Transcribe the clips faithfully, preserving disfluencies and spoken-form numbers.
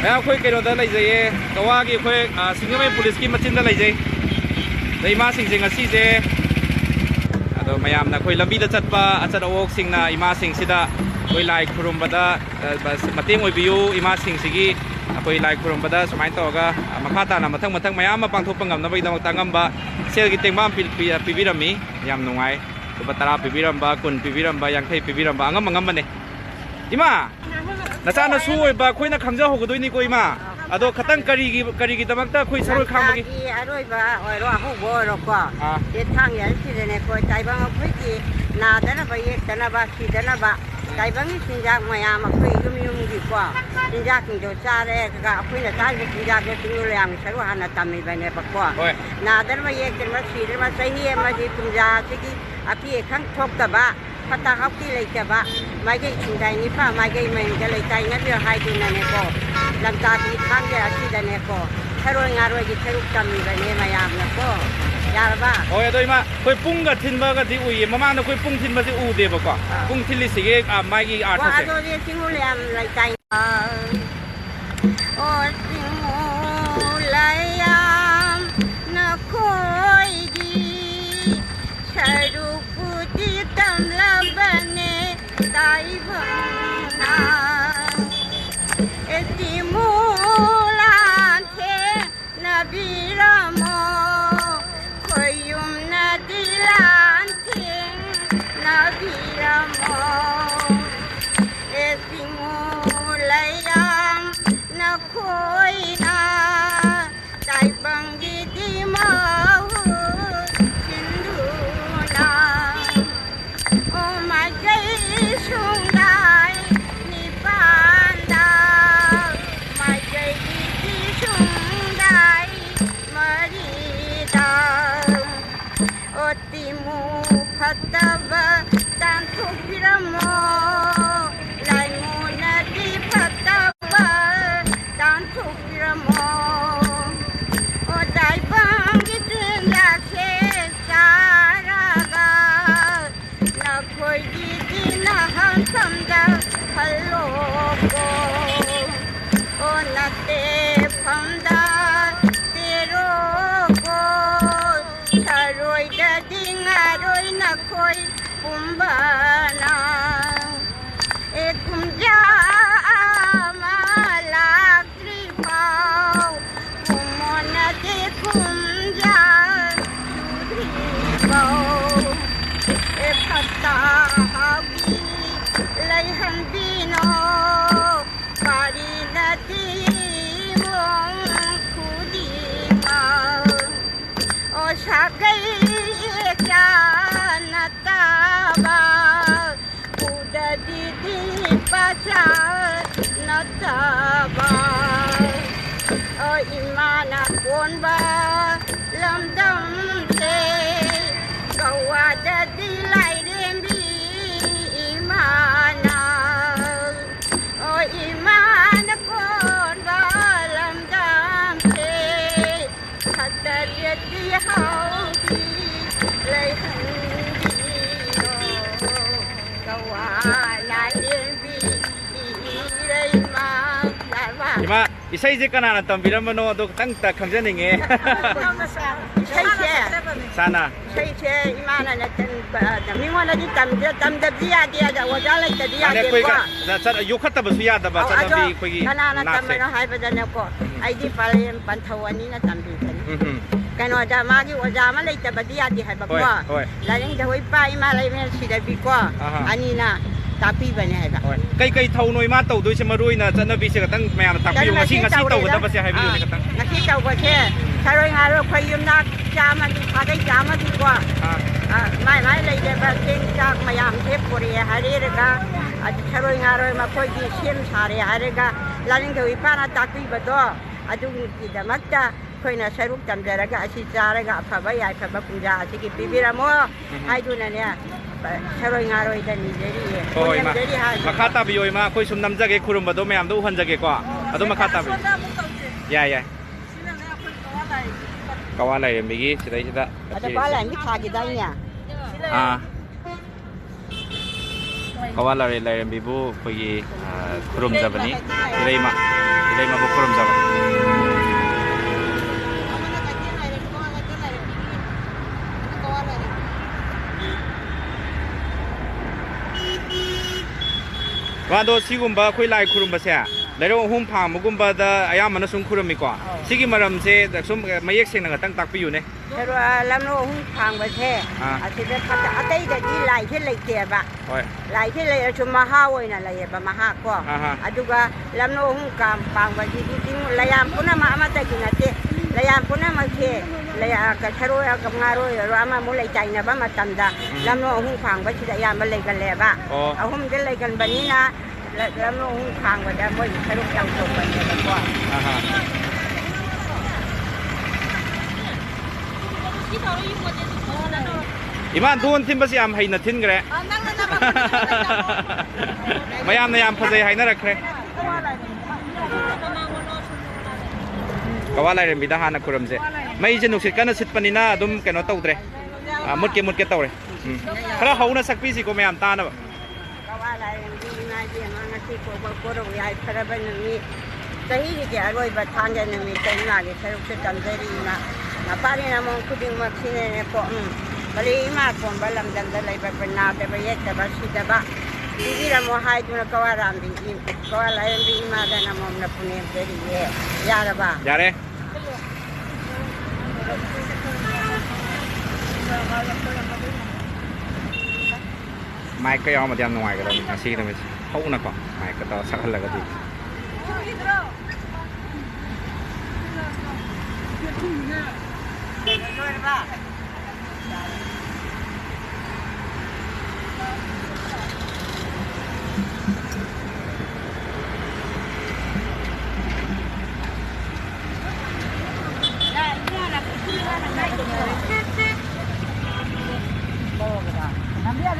ꯃꯌꯥꯝ ꯑꯩꯈꯣꯏ ꯀꯩꯅꯣꯗ ꯂꯩꯖꯩꯌꯦ, ꯀꯋꯥꯒꯤ ꯑꯩꯈꯣꯏ, ꯑ, ꯁꯤꯡꯖꯃꯩ ꯄꯨꯂꯤꯁꯀꯤ ꯃꯆꯤꯟꯗ ꯂꯩꯖꯩ꯫ ꯑꯗ ꯏꯃꯥꯁꯤꯡꯁꯦ ꯉꯁꯤꯁꯦ, ꯑꯗꯣ ꯃꯌꯥꯝꯅ ꯑꯩꯈꯣꯏ ꯂꯝꯕꯤꯗ ꯆꯠꯄ ꯑꯆꯠ ꯑꯋꯣꯛꯁꯤꯡꯅ ꯏꯃꯥꯁꯤꯡꯁꯤꯗ ꯑꯩꯈꯣꯏ ꯂꯥꯏ ꯈꯨꯔꯨꯝꯕꯗ, ꯑ, ꯃꯇꯦꯡ ꯑꯣꯏꯕꯤꯌꯨ꯫ ꯏꯃꯥꯁꯤꯡꯁꯤꯒꯤ ꯑꯩꯈꯣꯏ ꯂꯥꯏ ꯈꯨꯔꯨꯝꯕꯗ ꯁꯨꯃꯥꯏꯅ ꯇꯧꯔꯒ, ꯑ, ꯃꯈꯥ ꯇꯥꯅ ꯃꯊꯪ ꯃꯊꯪ ꯃꯌꯥꯝ ꯑꯃ ꯄꯥꯡꯊꯣꯛꯄ ꯉꯝꯅꯕꯒꯤꯗꯃꯛꯇ ꯑꯉꯝꯕ ꯁꯦꯜꯒꯤ ꯇꯦꯡꯕꯥꯡ ꯄꯤ-, ꯄꯤ-, ꯄꯤꯕꯤꯔꯝꯃꯤ꯫ ꯌꯥꯝ ꯅꯨꯡꯉꯥꯏ꯫ ꯂꯨꯄꯥ ꯇꯔꯥ ꯄꯤꯕꯤꯔꯝꯕ, ꯀꯨꯟ ꯄꯤꯕꯤꯔꯝꯕ, ꯌꯥꯡꯈꯩ ꯄꯤꯕꯤꯔꯝꯕ, ꯑꯉꯝ ꯑꯉꯝꯕꯅꯦ꯫ ꯏꯃꯥ, ꯅꯆꯥꯅꯁꯨ ꯑꯣꯏꯕ ꯑꯩꯈꯣꯏꯅ ꯈꯪꯖꯍꯧꯒꯗꯣꯏꯅꯤꯀꯣ, ꯏꯃꯥ꯫ ꯑꯗꯣ ꯈꯇꯪ ꯀꯔꯤꯒꯤ, ꯀꯔꯤꯒꯤꯗꯃꯛꯇ ꯑꯩꯈꯣꯏ ꯁꯔꯣꯏ ꯈꯥꯡꯕꯒꯤ? ꯂꯝꯇꯥꯒꯤ ꯑꯔꯣꯏꯕ ꯑꯣꯏꯔꯣ, ꯑꯍꯧꯕ ꯑꯣꯏꯔꯣꯀꯣ꯫ ꯑꯥ꯫ ꯆꯦ ꯊꯥꯡꯖ ꯁꯤꯗꯅꯦꯀꯣ, ꯇꯥꯏꯕꯪ ꯑꯩꯈꯣꯏꯒꯤ ꯅꯥꯗꯅꯕ ꯌꯦꯛꯇꯅꯕ ꯁꯤꯗꯅꯕ ꯇꯥꯏꯕꯪꯒꯤ ꯆꯤꯟꯖꯥꯛ ꯃꯌꯥꯝ ꯑꯩꯈꯣꯏ ꯌꯨꯝ ꯌꯨꯝꯒꯤꯀꯣ ꯆꯤꯟꯖꯥꯛꯁꯤꯡꯗꯣ ꯆꯥꯔꯦ, ꯑꯗꯨꯒ ꯑꯩꯈꯣꯏꯅ ꯆꯥꯔꯤꯕ ꯆꯤꯟꯖꯥꯛꯇꯣ ꯆꯤꯡꯂꯣꯜ ꯌꯥꯝꯒꯤ ꯁꯔꯨꯛ ꯍꯥꯟꯅ ꯇꯝꯃꯤꯕꯅꯦꯕꯀꯣ꯫ ꯍꯣꯏ꯫ ꯅꯥꯗꯅꯕ ꯌꯦꯛꯇꯅꯕ ꯁꯤꯗꯅꯕ ꯆꯍꯤ ꯑꯃꯒꯤ ꯀꯨꯝꯖꯥꯁꯤꯒꯤ ꯑꯀꯤ ꯑꯈꯪ ꯊꯣꯛꯇꯕ, ꯐꯠꯇ ꯍꯥꯎꯊꯤ ꯂꯩꯇꯕ, ꯃꯥꯏꯀꯩ ꯁꯨꯝꯗꯥꯏ ꯅꯤꯄꯥ ꯃꯥꯏꯀꯩ ꯃꯌꯨꯝꯗ ꯂꯩꯇꯥꯏꯅꯕꯤꯌꯨ ꯍꯥꯏꯗꯨꯅꯅꯦꯀꯣ, ꯂꯝꯇꯥꯒꯤ ꯊꯥꯡꯖ ꯑꯁꯤꯗꯅꯦꯀꯣ, ꯊꯔꯣꯏ ꯉꯥꯔꯣꯏꯒꯤ ꯁꯔꯨꯛ ꯇꯝꯃꯤꯕꯅꯦ ꯃꯌꯥꯝꯅꯀꯣ꯫ ꯌꯥꯔꯕ? ꯍꯣꯏ, ꯑꯗꯣ ꯏꯃꯥ, ꯑꯩꯈꯣꯏ ꯄꯨꯡꯒ ꯊꯤꯟꯕꯒꯗꯤ ꯎꯏꯌꯦ꯫ ꯃꯃꯥꯡꯗ ꯑꯩꯈꯣꯏ ꯄꯨꯡ ꯊꯤꯟꯕꯁꯦ ꯎꯗꯦꯕꯀꯣ꯫ ꯑꯥ꯫ ꯄꯨꯡ ꯊꯤꯜꯂꯤꯁꯤꯒꯤ, ꯑꯥ, ꯃꯥꯒꯤ ꯋꯥ ꯑꯥꯔꯊꯁꯦ꯫ ꯑꯗꯣ ꯆꯤꯡꯃꯨ ꯂꯩꯌꯥꯝ ꯂꯩꯇꯥꯏ꯫ ꯑꯣ ꯆꯤꯡꯃꯨ ꯂꯩꯌꯥꯝ ꯅꯈꯣꯏꯒꯤ ꯁꯔꯨꯛꯄꯨꯗꯤ ꯇꯝꯂꯕꯅꯦ ꯇꯥꯏꯕꯪꯅ꯫ ꯑꯦ ꯆꯤꯡꯃꯨ ꯂꯥꯟꯊꯦꯡꯅꯕꯤꯔꯝꯃꯣ, ꯈꯣꯏꯌꯨꯝꯅꯗꯤ ꯂꯥꯟꯊꯦꯡꯅꯕꯤꯔꯝꯃꯣ꯫ ꯑꯦ ꯆꯤꯡꯃꯨ ꯂꯩꯌꯥꯝ ꯅꯈꯣꯏꯅ ꯇꯥꯏꯕꯪꯒꯤꯗꯤ ꯃꯍꯨꯠ ꯁꯤꯟꯗꯨꯅ꯫ ꯑꯣ ꯃꯥꯏꯀꯩ ꯁꯨꯡꯗꯥꯏ ꯅꯤꯄꯥꯟꯗ, ꯃꯥꯏꯀꯩꯒꯤꯗꯤ ꯁꯨꯡꯗꯥꯏ ꯃꯔꯤꯗ꯫ ꯑꯣ ꯆꯤꯡꯃꯨ ꯐꯠꯇꯕ ꯇꯥꯟꯊꯣꯛꯄꯤꯔꯝꯃꯣ, ꯂꯥꯏꯃꯨꯅꯗꯤ ꯐꯠꯇꯕ ꯇꯥꯟꯊꯣꯛꯄꯤꯔꯝꯃꯣ꯫ ꯄꯥꯔꯤꯅꯗꯤ ꯏꯃꯨꯡ ꯈꯨꯗꯤꯡꯃꯛ꯫ ꯑꯣ ꯁꯥꯒꯩ ꯏꯆꯥ ꯅꯠꯇꯕ, ꯎꯗꯗꯤꯗꯤ ꯄꯥꯆꯥ ꯅꯠꯇꯕ꯫ ꯑꯣ ꯏꯃꯥꯅ ꯀꯣꯟꯕ ꯂꯝꯗꯝꯁꯦ, ꯀꯋꯥꯗꯗꯤ ꯂꯥꯏꯔꯦꯝꯕꯤ ꯏꯃꯥꯅ꯫ ꯑꯣ ꯏꯃꯥꯅ ꯀꯣꯟꯕ ꯂꯝꯗꯝꯁꯦ, ꯁꯇꯔꯦꯠꯇꯤ ꯍꯥꯎꯕꯤ ꯂꯩꯍꯟꯕꯤꯌꯣ꯫ ꯀꯋꯥ ꯂꯥꯏꯔꯦꯝꯕꯤ ꯏꯔꯩꯃ ꯂꯥꯏꯕ꯫ ꯏꯃꯥ, ꯏꯁꯩꯁꯦ ꯀꯅꯥꯅ ꯇꯝꯕꯤꯔꯝꯕꯅꯣ? ꯑꯗꯣ ꯈꯤꯇꯪ ꯈꯪꯖꯅꯤꯡꯉꯦ꯫ ꯏꯁꯩꯁꯦ, ꯁꯥꯅ꯫ ꯏꯁꯩꯁꯦ ꯏꯃꯥꯅ ꯅꯠꯇꯟ-, ꯃꯤꯉꯣꯟꯗꯗꯤ ꯇꯝꯗ-, ꯇꯝꯗꯕꯗꯤ ꯌꯥꯗꯦ, ꯑꯗ ꯑꯣꯖꯥ ꯂꯩꯇꯗꯤ ꯃꯥꯅꯦ, ꯑꯩꯈꯣꯏ ꯌꯥꯗꯦꯀꯣ꯫ ꯆꯠ-, ꯆꯠ-, ꯌꯣꯛꯈꯠꯇꯕꯁꯨ ꯌꯥꯗꯕ ꯑꯧ, ꯑꯗꯣ ꯆꯠꯅꯕꯤ ꯑꯩꯈꯣꯏꯒꯤ ꯀꯅꯥꯅ ꯅꯥꯠꯁꯦ꯫ ꯇꯝꯕꯅꯣ ꯍꯥꯏꯕꯗꯅꯦꯀꯣ, ꯎꯝ꯫ ꯑꯩꯗꯤ ꯄꯔꯦꯡ ꯄꯟꯊꯧ ꯑꯅꯤꯅ ꯇꯝꯕꯤꯕꯅꯤ꯫ ꯎꯝ, ꯎꯝ꯫ ꯀꯩꯅꯣꯗ ꯃꯥꯒꯤ ꯑꯣꯖꯥ ꯑꯃ ꯂꯩꯇꯕꯗꯤ ꯌꯥꯗꯦ ꯍꯥꯏꯕꯀꯣ꯫ ꯍꯣꯏ, ꯍꯣꯏ꯫ ꯂꯥꯏꯅꯤꯡꯊꯧ ꯏꯄꯥ ꯏꯃꯥ ꯂꯩꯃꯔꯦꯜ ꯁꯤꯗꯕꯤꯀꯣ, ꯑꯍꯥ꯫ ꯑꯅꯤꯅ ꯇꯥꯛꯄꯤꯕꯅꯦ ꯍꯥꯏꯕ꯫ ꯍꯣꯏ꯫ ꯀꯩꯀꯩ ꯊꯧꯅꯣ ꯏꯃꯥ ꯇꯧꯗꯣꯏꯁꯦ, ꯃꯔꯨ ꯑꯣꯏꯅ ꯆꯠꯅꯕꯤꯁꯦ ꯈꯇꯪ ꯃꯌꯥꯝꯅ ꯇꯥꯛꯄꯤꯌꯨ꯫ ꯉꯁꯤ, ꯆꯠꯅꯕꯤꯁꯦ ꯉꯁꯤ ꯇꯧꯔꯦꯗ꯫ ꯇꯧꯒꯗꯕꯁꯦ ꯍꯥꯏꯕꯤꯌꯨꯅꯦ ꯑꯥ, ꯈꯇꯪ꯫ ꯉꯁꯤ ꯇꯧꯕꯁꯦ ꯎꯝ꯫ ꯊꯔꯣꯏ ꯉꯥꯔꯣꯏ ꯑꯩꯈꯣꯏ ꯌꯨꯝꯅꯥꯛ ꯆꯥꯝꯃꯒꯤ ꯁꯥꯒꯩ ꯆꯥꯝꯃꯒꯤꯀꯣ꯫ ꯑꯥ꯫ ꯑꯥ, ꯃꯥꯏ ꯃꯥꯏ ꯂꯩꯖꯕ ꯆꯦꯡ ꯆꯥꯛ ꯃꯌꯥꯝꯁꯦ ꯄꯨꯔꯛꯑꯦ ꯍꯥꯏꯔꯦꯔꯒ, ꯑꯗꯨ ꯊꯔꯣꯏ ꯉꯥꯔꯣꯏ ꯃꯈꯣꯏꯒꯤ ꯁꯦꯝ ꯁꯥꯔꯦ ꯍꯥꯏꯔꯒ, ꯂꯥꯏꯅꯤꯡꯊꯧ ꯏꯄꯥꯅ ꯇꯥꯛꯄꯤꯕꯗꯣ, ꯑꯗꯨꯒꯤꯗꯃꯛꯇ ꯑꯩꯈꯣꯏꯅ ꯁꯔꯨꯛ ꯇꯝꯖꯔꯒ ꯑꯁꯤ ꯆꯥꯔꯒ ꯑꯐꯕ ꯌꯥꯏꯐꯕ ꯀꯨꯝꯖꯥ ꯑꯁꯤꯒꯤ ꯄꯤꯕꯤꯔꯝꯃꯣ꯫ ꯎꯝ꯫ ꯍꯥꯏꯗꯨꯅꯅꯦ, ꯊꯔꯣꯏ ꯉꯥꯔꯣꯏꯗ ꯅꯤꯖꯔꯤꯌꯦ꯫ ꯍꯣꯏ, ꯍꯣꯏ, ꯏꯃꯥ꯫ ꯈꯣꯏꯔꯝꯖꯔꯤ ꯍꯥꯏꯁꯦ꯫ ꯃꯈꯥ ꯇꯥꯕꯤꯌꯣ, ꯏꯃꯥ꯫ ꯑꯩꯈꯣꯏ ꯁꯨꯝ ꯅꯝꯖꯒꯦ, ꯈꯨꯔꯨꯝꯕꯗꯣ ꯃꯌꯥꯝꯗꯣ ꯎꯍꯟꯖꯒꯦꯀꯣ꯫ ꯑꯗꯨ ꯃꯈꯥ ꯇꯥꯕꯤꯌꯨ꯫ ꯁꯣꯝꯗ ꯑꯃꯨꯛ ꯇꯧꯁꯦ꯫ ꯌꯥꯏ, ꯌꯥꯏ꯫ ꯁꯤꯅꯅꯦ ꯑꯩꯈꯣꯏ ꯀꯋꯥ ꯂꯥꯏꯔꯦꯝꯕꯤ꯫ ꯀꯋꯥ ꯂꯥꯏꯔꯦꯝꯕꯤꯒꯤ ꯁꯤꯗꯩꯁꯤꯗ ꯑꯗ ꯑꯁꯤ ꯀꯋꯥ ꯂꯥꯏꯔꯦꯝꯕꯤ ꯊꯥꯈꯤꯗꯥꯏꯅꯦ? ꯑꯥ꯫ ꯀꯋꯥ ꯂꯥꯏꯔꯦ-, ꯂꯥꯏꯔꯦꯝꯕꯤꯕꯨ ꯑꯩꯈꯣꯏꯒꯤ, ꯑ, ꯈꯨꯔꯨꯝꯖꯕꯅꯤ꯫ ꯏꯔꯩꯃ, ꯏꯔꯩꯃꯕꯨ ꯈꯨꯔꯨꯝꯖꯕ꯫ ꯋꯥꯗꯣ ꯁꯤꯒꯨꯝꯕ ꯑꯩꯈꯣꯏ ꯂꯥꯏ ꯈꯨꯔꯨꯝꯕꯁꯦ, ꯂꯩꯔꯧ ꯑꯍꯨꯝ ꯐꯥꯡꯕꯒꯨꯝꯕꯗ ꯑꯌꯥꯝꯕꯅ ꯁꯨꯝ ꯈꯨꯔꯨꯝꯃꯤꯀꯣ꯫ ꯑꯧ꯫ ꯁꯤꯒꯤ ꯃꯔꯝꯁꯦ ꯁꯨꯝ ꯃꯌꯦꯛ ꯁꯦꯡꯅ ꯈꯇꯪ ꯇꯥꯛꯄꯤꯌꯨꯅꯦ꯫ ꯁꯦꯔꯣ-, ꯂꯝꯂꯣꯡ ꯑꯍꯨꯝ ꯐꯥꯡꯕꯁꯦ, ꯑꯥ꯫ ꯑꯁꯤꯗ ꯈꯛꯇ, ꯑꯇꯩꯗꯗꯤ ꯂꯥꯏꯁꯦ ꯂꯩꯇꯦꯕ꯫ ꯍꯣꯏ꯫ ꯂꯥꯏꯁꯦ ꯂꯩꯔꯁꯨ ꯃꯍꯥ ꯑꯣꯏꯅ ꯂꯩꯌꯦꯕ, ꯃꯍꯥ ꯀꯣ꯫ ꯑꯍꯥ꯫ ꯑꯗꯨꯒ ꯂꯝꯂꯣꯡ ꯑꯍꯨꯝ ꯀꯥꯡ ꯄꯥꯡꯕꯁꯤꯗꯤ ꯆꯤꯡ-, ꯂꯩꯌꯥꯝ ꯄꯨꯝꯅꯃꯛ ꯑꯃꯠꯇꯒꯤ ꯅꯠꯇꯦ꯫ ꯂꯩꯌꯥꯝ ꯄꯨꯝꯅꯃꯛꯁꯦ, ꯂꯩꯌꯥ-, ꯁꯔꯣꯏ ꯉꯥꯔꯣꯏ ꯑꯣꯏꯔꯣ, ꯑꯃꯃꯨꯛ ꯂꯩ ꯆꯥꯏꯅꯕ ꯃꯇꯝꯗ ꯎꯝ꯫ ꯂꯝꯂꯣꯡ ꯑꯍꯨꯝ ꯐꯥꯡꯕꯁꯤꯗ ꯑꯌꯥꯝꯕ ꯂꯩꯒꯜꯂꯦꯕ꯫ ꯑꯣ꯫ ꯑꯍꯨꯝꯗ ꯂꯩꯒꯟꯕꯅꯤꯅ ꯂ-, ꯂꯝꯂꯣꯡ ꯑꯍꯨꯝ ꯐꯥꯡꯕꯗ ꯃꯣꯏꯒꯤ ꯁꯔꯨꯛ ꯇꯧꯊꯣꯛꯄꯅꯦꯕꯀꯣ꯫ ꯑꯍꯥ꯫ ꯏꯃꯥ, ꯗꯣꯟ ꯊꯤꯟꯕꯁꯤ ꯌꯥꯝ ꯍꯩꯅ ꯊꯤꯟꯈ꯭ꯔꯦ꯫ ꯃꯌꯥꯝꯅ ꯌꯥꯝ ꯐꯖꯩ ꯍꯥꯏꯅꯔꯛꯈ꯭ꯔꯦ꯫ ꯀꯋꯥ ꯂꯥꯏꯔꯦꯝꯕꯤꯗ ꯍꯥꯟꯅ ꯈꯨꯔꯨꯝꯁꯦ꯫ ꯃꯩꯁꯦ ꯅꯨꯡꯁꯤꯠ ꯀꯟꯅ ꯁꯤꯠꯄꯅꯤꯅ ꯑꯗꯨꯝ ꯀꯩꯅꯣ ꯇꯧꯗ꯭ꯔꯦ꯫ ꯑꯥ, ꯃꯨꯠꯀꯦ ꯃꯨꯠꯀꯦ ꯇꯧꯔꯦ꯫ ꯎꯝ꯫ ꯈꯔ ꯍꯧꯅ ꯁꯛꯄꯤꯁꯤꯀꯣ ꯃꯌꯥꯝ ꯇꯥꯅꯕ꯫ ꯀꯋꯥ ꯂꯥꯏꯔꯦꯝꯕꯤ ꯏꯃꯥ ꯏꯕꯦꯝꯃ, ꯉꯁꯤ ꯀꯣꯕ ꯀꯣꯔꯧ ꯌꯥꯏꯐꯔꯕ ꯅꯨꯃꯤꯠ, ꯆꯍꯤꯒꯤ ꯑꯔꯣꯏꯕ ꯊꯥꯡꯖ ꯅꯨꯃꯤꯠꯇ ꯏꯃꯥꯒꯤ ꯁꯔꯨꯛꯁꯨ ꯇꯝꯖꯔꯤ ꯏꯃꯥ꯫ ꯅꯄꯥꯔꯤ ꯅꯃꯣꯝ ꯈꯨꯗꯤꯡꯃꯛꯁꯤꯅꯅꯦꯀꯣ, ꯎꯝ, ꯀꯔꯤ ꯏꯃꯥ ꯀꯣꯝꯕ ꯂꯝꯗꯝꯗ ꯂꯩꯕ ꯑꯩꯈꯣꯏ ꯅꯥꯗꯕ ꯌꯦꯛꯇꯕ ꯁꯤꯗꯕ ꯄꯤꯕꯤꯔꯝꯃꯣ ꯍꯥꯏꯗꯨꯅ ꯀꯋꯥ ꯂꯥꯏꯔꯦꯝꯕꯤ ꯏ-, ꯀꯋꯥ ꯂꯥꯏꯔꯦꯝꯕꯤ ꯏꯃꯥꯗ ꯅꯃꯣꯝꯅ ꯄꯨꯅꯦꯝꯖꯔꯤꯌꯦ꯫ ꯌꯥꯔꯕ? ꯌꯥꯔꯦ꯫ ꯃꯥꯏꯛꯀ ꯌꯥꯎꯔꯝꯃꯗꯤ ꯌꯥꯝ ꯅꯨꯡꯉꯥꯏꯒꯗꯕꯅꯤ ꯉꯁꯤꯒꯤ ꯅꯨꯃꯤꯠꯁꯦ꯫ ꯍꯧꯅꯀꯣ, ꯃꯥꯏꯛꯀ ꯇꯧꯔ ꯁꯛꯍꯜꯂꯒꯗꯤ꯫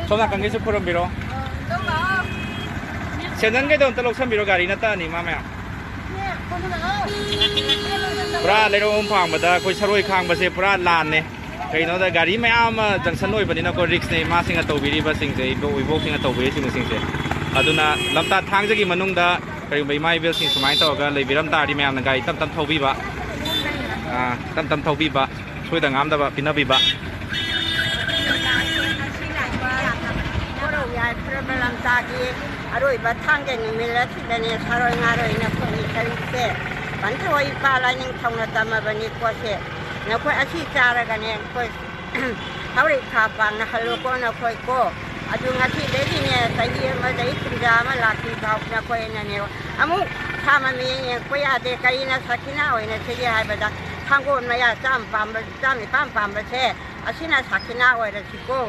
ꯁꯣꯝ ꯅꯥꯀꯟꯒꯤꯁꯨ ꯈꯨꯔꯨꯝꯕꯤꯔꯣ꯫ ꯁꯦꯟꯗꯟꯈꯩꯗꯣ ꯑꯝꯇ ꯂꯧꯁꯟꯕꯤꯔꯣ, ꯒꯥꯔꯤꯅ ꯇꯛꯑꯅꯤ ꯃꯥ ꯃꯌꯥꯝ꯫ ꯄꯨꯔꯥ ꯂꯩꯔꯧ ꯑꯍꯨꯝ ꯐꯥꯡꯕꯗ ꯑꯩꯈꯣꯏ ꯁꯔꯣꯏ ꯈꯥꯡꯕꯁꯦ ꯄꯨꯔꯥ ꯂꯥꯟꯅꯦ꯫ ꯀꯩꯅꯣꯗ ꯒꯥꯔꯤ ꯃꯌꯥꯝ ꯑꯃ junction ꯑꯣꯏꯕꯅꯤꯅꯀꯣ, risk ꯅꯦ ꯏꯃꯥꯁꯤꯡꯅ ꯇꯧꯕꯤꯔꯤꯕꯁꯤꯡꯁꯦ, ꯏꯕꯣꯛ, ꯏꯕꯣꯛꯁꯤꯡꯅ ꯇꯧꯕꯤꯔꯤꯕꯁꯤꯡꯁꯦ꯫ ꯑꯗꯨꯅ ꯂꯝꯇꯥ ꯊꯥꯡꯖꯒꯤ ꯃꯅꯨꯡꯗ ꯀꯔꯤꯒꯨꯝꯕ ꯏꯃꯥ ꯏꯕꯦꯜꯁꯤꯡ ꯁꯨꯃꯥꯏꯅ ꯇꯧꯔꯒ ꯂꯩꯕꯤꯔꯝ ꯇꯥꯔꯗꯤ ꯃꯌꯥꯝꯅ ꯒꯥꯔꯤ ꯇꯞ ꯇꯞ ꯊꯧꯕꯤꯕ, ꯑꯥ, ꯇꯞ ꯇꯞ ꯊꯧꯕꯤꯕ, ꯁꯣꯏꯗ ꯉꯥꯝꯗꯕ ꯄꯤꯅꯕꯤꯕ꯫ ꯀꯣꯔꯧ ꯌꯥꯏꯐꯔꯕ ꯂꯝꯇꯥꯒꯤ ꯑꯔꯣꯏꯕ ꯊꯥꯡꯖ ꯅꯨꯃꯤꯠ ꯑꯁꯤꯗꯅꯦ ꯁꯥꯔꯣꯏ ꯉꯥꯔꯣꯏ ꯅꯈꯣꯏ ꯏꯁꯩꯁꯦ ꯄꯟꯊꯧ ꯏꯄꯥ ꯂꯥꯏꯅꯤꯡꯊꯧꯅ ꯇꯝꯃꯕꯅꯤꯀꯣ ꯁꯦ꯫ ꯅꯈꯣꯏ ꯑꯁꯤ ꯆꯥꯔꯒꯅꯦ ꯑꯩꯈꯣꯏ ꯍꯧꯔꯛ ꯈꯥ ꯄꯥꯡꯅ ꯍꯜꯂꯨꯀꯣ ꯅꯈꯣꯏꯀꯣ꯫ ꯑꯗꯨ ꯉꯁꯤꯗꯒꯤꯅꯦ ꯆꯍꯤ ꯑꯃꯗꯒꯤ ꯀꯨꯝꯖꯥ ꯑꯃ ꯂꯥꯛꯄꯤ ꯐꯥꯎ ꯅꯈꯣꯏꯅꯅꯦ ꯑꯃꯨꯛ ꯁꯥ ꯃꯃꯤ ꯌꯦꯡꯉꯛꯄ ꯌꯥꯗꯦ꯫ ꯀꯔꯤꯅ ꯁꯈꯤꯅꯥ ꯑꯣꯏꯅ ꯁꯤꯒꯦ ꯍꯥꯏꯕꯗ ꯊꯥꯡꯒꯣꯜ ꯃꯌꯥ ꯆꯥꯝ ꯄꯥꯝꯕ, ꯆꯥꯝ ꯅꯤꯄꯥꯟ ꯄꯥꯝꯕꯁꯦ ꯑꯁꯤꯅ ꯁꯈꯤꯅꯥ ꯑꯣꯏꯔꯁꯤꯀꯣ꯫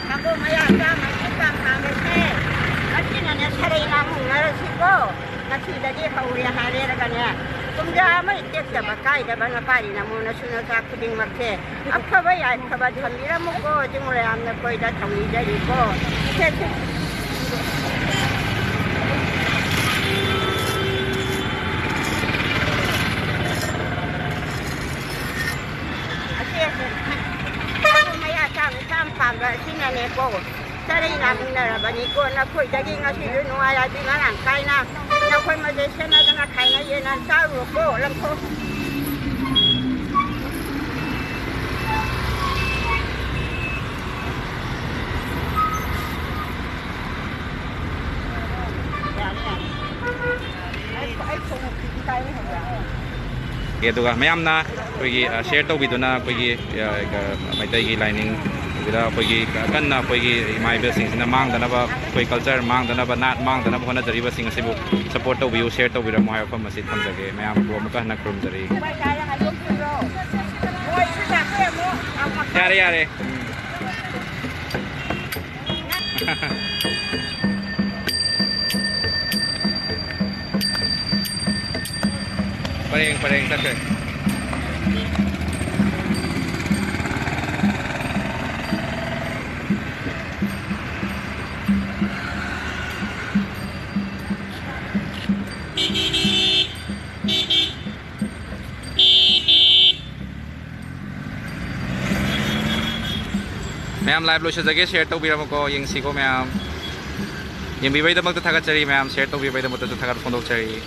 ꯊꯥꯡꯒꯣꯜ ꯃꯌꯥ ꯆꯥꯝꯃ ꯆꯥꯝ ꯄꯥꯝꯕꯁꯦ ꯉꯁꯤꯅꯅꯦ ꯁꯔꯩ ꯂꯥꯡꯃꯨꯛꯅꯔꯁꯤꯀꯣ꯫ ꯉꯁꯤꯗꯒꯤ ꯍꯧꯔꯦ ꯍꯥꯏꯔꯦꯔꯒꯅꯦ ꯀꯨꯝꯖꯥ ꯑꯃ ꯇꯦꯛꯇꯕ ꯀꯥꯏꯗꯕ ꯅꯄꯥꯔꯤ ꯅꯃꯣ ꯅꯁꯨ ꯅꯆꯥ ꯈꯨꯗꯤꯡꯃꯛꯁꯦ ꯑꯐꯕ ꯌꯥꯏꯐꯕ ꯊꯝꯕꯤꯔꯝꯃꯨꯀꯣ꯫ ꯆꯤꯡ ꯃꯌꯥꯝꯅ ꯀꯣꯏꯗ ꯊꯧꯅꯤꯖꯔꯤꯀꯣ꯫ ꯁꯦ, ꯁꯦ꯫ ꯑꯁꯦ, ꯑꯁꯦ꯫ ꯃꯌꯥ ꯆꯥꯝ ꯆꯥꯝ ꯄꯥꯝꯕ ꯑꯁꯤꯅꯅꯦꯀꯣ꯫ ꯆꯔꯩꯅ ꯆꯥꯃꯤꯟꯅꯔꯕꯅꯤꯀꯣ꯫ ꯅꯈꯣꯏꯗꯒꯤ ꯉꯁꯤꯁꯨ ꯅꯨꯡꯉꯥꯏ ꯍꯥꯏꯗꯤ ꯃꯔꯥꯡ ꯀꯥꯏꯅ ꯅꯈꯣꯏ ꯃꯁꯦ ꯁꯦꯠꯅꯗꯅ ꯈꯥꯏꯅ ꯌꯦꯟꯅ ꯆꯥꯔꯨꯔꯣꯀꯣ꯫ ꯂꯪꯊꯣꯛ꯫ ꯌꯥꯔꯦ, ꯌꯥꯔꯦ꯫ ꯑꯩ, ꯑꯩ ꯈꯣꯡꯎꯞꯁꯤꯗꯤ ꯀꯥꯏ ꯂꯩꯍꯧꯔꯦ? ꯑꯗꯨꯒ ꯃꯌꯥꯝꯅ ꯑꯩꯈꯣꯏꯒꯤ, ꯑ, ꯁꯤꯌꯔ ꯇꯧꯕꯤꯗꯨꯅ ꯑꯩꯈꯣꯏꯒꯤ, ꯑ, ꯃꯩꯇꯩꯒꯤ ꯂꯥꯏꯅꯤꯡ ꯑꯗꯨꯗ ꯑꯩꯈꯣꯏꯒꯤ ꯀꯟꯅ ꯑꯩꯈꯣꯏꯒꯤ ꯏꯃꯥ ꯏꯕꯦꯜꯁꯤꯡꯁꯤꯅ ꯃꯥꯡꯗꯅꯕ, ꯑꯩꯈꯣꯏ ꯀꯜꯆꯔ ꯃꯥꯡꯗꯅꯕ, ꯅꯥꯠ ꯃꯥꯡꯗꯅꯕ ꯍꯣꯠꯅꯖꯔꯤꯕꯁꯤꯡ ꯑꯁꯤꯕꯨ ꯁꯄꯣꯔꯠ ꯇꯧꯕꯤꯌꯨ, ꯁꯤꯌꯔ ꯇꯧꯕꯤꯔꯝꯃꯣ ꯍꯥꯏꯕ ꯋꯥꯐꯝ ꯑꯁꯤ ꯊꯝꯖꯒꯦ꯫ ꯃꯌꯥꯝꯕꯨ ꯑꯃꯨꯛꯀ ꯍꯟꯅ ꯈꯨꯔꯨꯝꯖꯔꯤ꯫ ꯌꯥꯔꯦ, ꯌꯥꯔꯦ꯫ ꯎꯝ꯫ ꯄꯔꯦꯡ ꯄꯔꯦꯡ ꯆꯠꯈ꯭ꯔꯦ꯫ ꯃꯌꯥꯝ ꯂꯥꯏꯚ ꯂꯣꯏꯁꯤꯟꯖꯒꯦ, ꯁꯤꯌꯔ ꯇꯧꯕꯤꯔꯝꯃꯨꯀꯣ, ꯌꯦꯡꯁꯤꯀꯣ ꯃꯌꯥꯝ꯫ ꯌꯦꯡꯕꯤꯕꯒꯤꯗꯃꯛꯇ ꯊꯥꯒꯠꯆꯔꯤ ꯃꯌꯥꯝ, ꯁꯤꯌꯔ ꯇꯧꯕꯤꯕꯒꯤꯗꯃꯛꯇꯁꯨ ꯊꯥꯒꯠꯄ ꯐꯣꯡꯗꯣꯛꯆꯔꯤ꯫